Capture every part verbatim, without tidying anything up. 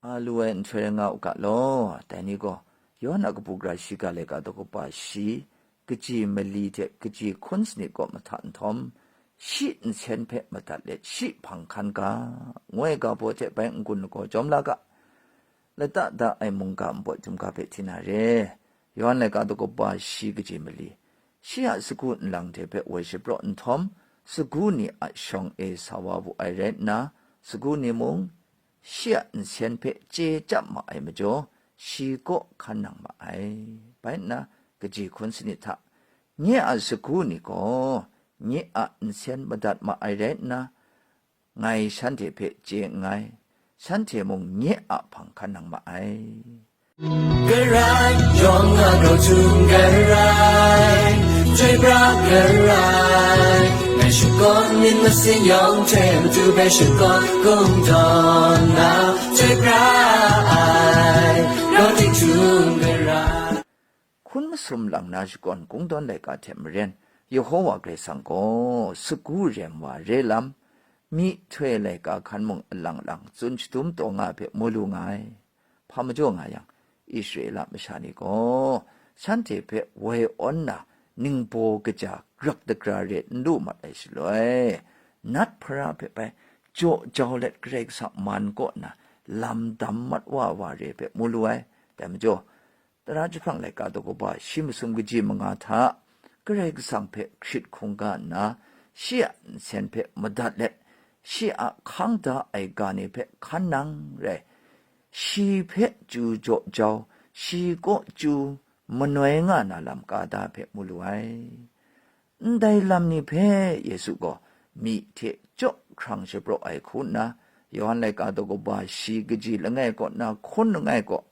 Nga lu ai nhtoi rai nga u ga law, dai ni gaw, Yawhan a kabu gara shiga laika daw kaba shi, kaji mali hte kaji hkun sanit kaw mahta nhtawm, shi nsen hpe madat let shi hpang hkan ga, ngu ai ga baw hte bai n-gun lagaw jawm la ga, lata da ai mungga npawt htum ga hpe hti na re. Yawhan laika daw kaba shi kaji mali, shi a sagu nlang hte hpe woi shapraw nhtawm, sagu ni a shawng e sa wa wu ai rai nna, sagu ni mung, shi a nsen hpe chye chyap ma ai majaw, shi kaw hkan nang ma ai. Bai nna, kaji hkun sanit hta, nye a sagu ni gaw, nye a nsen madat ma ai rai nna, ngai shanhte hpe chye nngai, shanhte mung nye a hpang hkan nang ma ai. Karai yawng a grau htum karai, chyoi pra karai, ngai shakawn myit masin yawng hte matu bai shakawn kungdawn na, chyoi pra ai, grau tik htum karai. Hkun masum lang na shakawn kungdawn laika hte maren, Yehowa Karai Kasang gaw sagu rem wa re lam, myihtoi laika hkan mung alang lang tsun shadum taw nga hpe mu lu nga ai. Hpa majaw nga yang, Israela masha ni gaw shanhte hpe woi awn na ningbaw kaja grak dagra re n lu mat ai shaloi, nat hpara hpe bai jaw jau let Karai Kasang man kaw na lam dam mat wa wa re hpe mu lu ai. Dai majaw, Tara jahprang laika daw kaba shi masum kaji manga hta, Karai Kasang hpe hkrit hkungga nna, shi a nsen hpe madat let, shi a hkang da ai ga ni hpe hkan nang rai, shi hpe chyu jaw jau, shi kaw chyu manoi nga na lam ka da hpe mu lu ai. Ndai lam ni hpe Yesu gaw myi hte jaw hkrang shapraw ai hku nna, Yawhan laika daw kaba shi kaji langai kaw nna hkun langai kaw,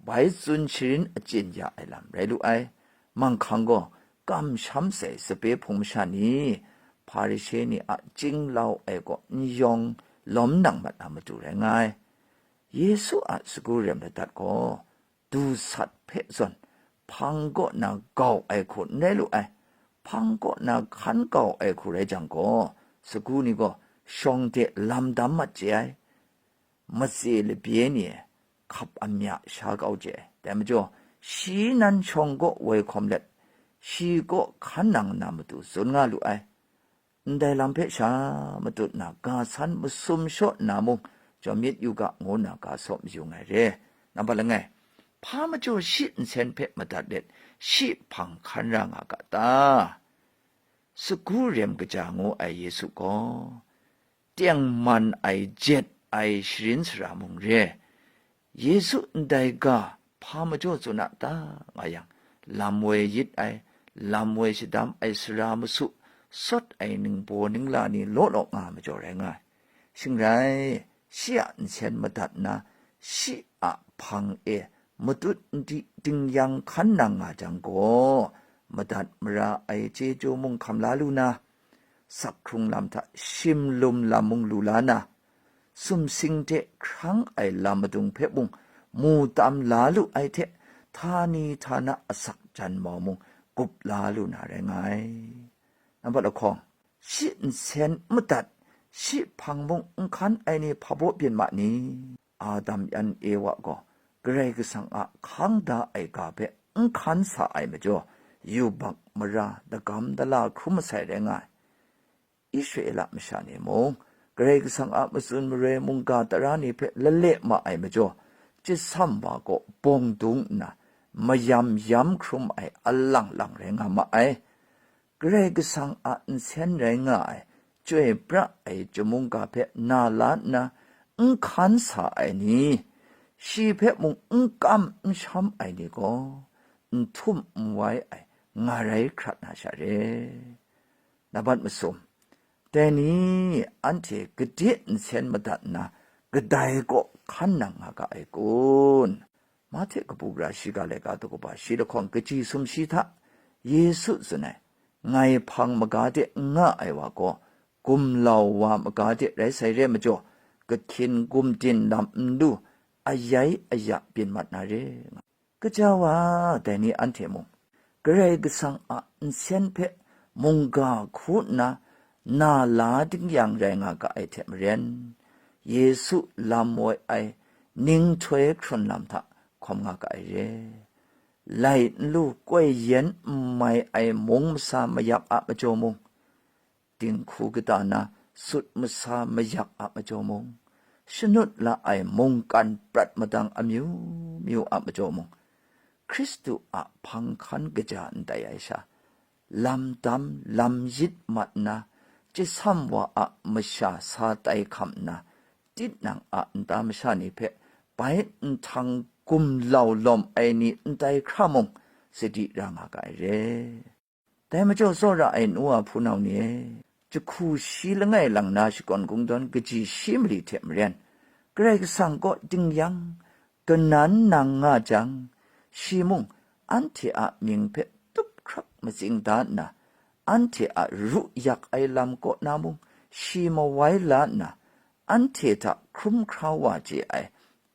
bai tsun sharin achyin ya ai lam rai lu ai. Manghkang gaw kamsham sai sape hpung masha ni, Hparishe ni a chyinglau ai kaw n yawng lawm nang mat na matu rai nga ai. Yesu a sagu rem ladat gaw, du sat hpe zawn, hpang kaw na gau ai hku n rai lu ai. Hpang kaw na hkan gau ai hku rai jang gaw, sagu ni gaw shawng de lam dam mat chye ai. Matse labye ni e hkap amya sha kau chye ai. Dai majaw, shi nan shawng kaw woi hkawm let, shi kaw hkan nang na matu tsun nga lu ai. Ndai lam hpe sha matut na, ga san masum shaw nna mung, jawm myit yu ga, ngu nna ga saw mayu ai re. Nambat langai, hpa majaw shi nsen hpe madat let, shi hpang hkan ra nga ga ta? Sagu rem kaja ngu ai Yesu gaw, tengman ai jet ai sharin sara mung re, Yesu ndai ga hpa majaw tsun a ta nga yang, lam woi yit ai, lam woi shadam ai sara masu, sawt ai ningbaw ningla ni law law nga majaw rai nga ai. Shing rai, shi a nsen madat nna, shi a hpang e matut n di dingyang hkan nang nga jang gaw, madat mara ai chyeju mung hkam la lu na, sak hkrung lam hta shim lum lam mung lu la na, sumsing hte hkrang ai lam madung hpe mung mu tam la lu ai hte, htani htana asak jan mau mung gup la lu na rai nga ai. Nambat lahkawng, shi nsen madat, shi hpang mung n hkan ai ni hpa baw byin ma ni? Adam yan Ewa gaw Karai Kasang a hkang da ai ga hpe n hkan sa ai majaw, yubak mara dagam dala hkrum masai rai nga ai. Israela masha ni mung, Karai Kasang a matsun maroi mungga tara ni hpe lale ma ai majaw, chyasam wa kaw bawng dung nna, mayam yam hkrum ai alang lang rai nga ma ai. Karai Kasang a nsen rai nga ai, chyoi pra ai chyum mungga hpe na la nna n hkan sa ai ni, shi hpe mung n kam n sham ai ni gaw, n htum n wai ai nga rai hkrat na sha re. Nambat masum, dai ni anhte gade nsen madat nna, kadai kaw hkan nang nga ga ai kun? Mahte kabu gara shiga laika daw kaba shi lahkawng kaji sumshi hta, Yesu tsun ai, ngai hpang maga de n nga ai wa gaw, gumlau wa maga de rai sai re majaw, kahkyin gumdin lam n lu, ayai aya byin mat na re. Gaja wa, dai ni anhte mung, Karai Kasang a nsen hpe mungga hku nna na la dingyang rai nga ga ai hte maren, Yesu lam woi ai, ninghtoi hkrun lam hta hkawm nga ga ai re. Lai nlu koi yen n mai ai mung masa mayak a majaw mung, dinghku kata na sut masa mayak a majaw mung, shanut la ai mungkan prat madang amyu myu a majaw mung, Hkristu a hpang hkan kaja n tai ai sha, lam dam lam yit mat nna, chyasam wa a masha sa tai hkam nna, tinang a nta masha ni hpe bai nhtang gumlau lawm ai ni n tai hkra mung, sadi ra nga ga ai re. Dai majaw, tsawra ai nu wa hpunau ni e, jahku shi langai lang na shakawn kungdawn kaji shi mali hte maren, Karai Kasang kaw dingyang kanan nang nga jang, shi mung anhte a mying hpe tup hkrak matsing da nna, anhte a ru yak ai lam kaw na mung shi mawai la nna, anhte hta hkrum hkra wa chye ai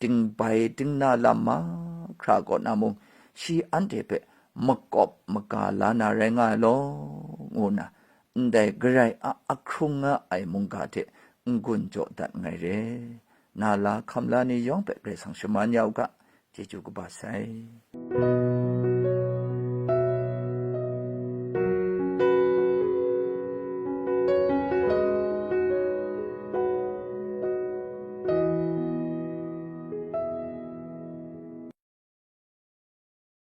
dingbai dingna lam mahkra kaw na mung, shi anhte hpe makawp maga la na rai nga ai law, ngu nna, ndai Karai a ahkrung nga ai mungga hte n-gun jaw dat nngai re. Na la hkam la ni yawng hpe Karai Kasang shaman ya u ga, chyeju kaba sai.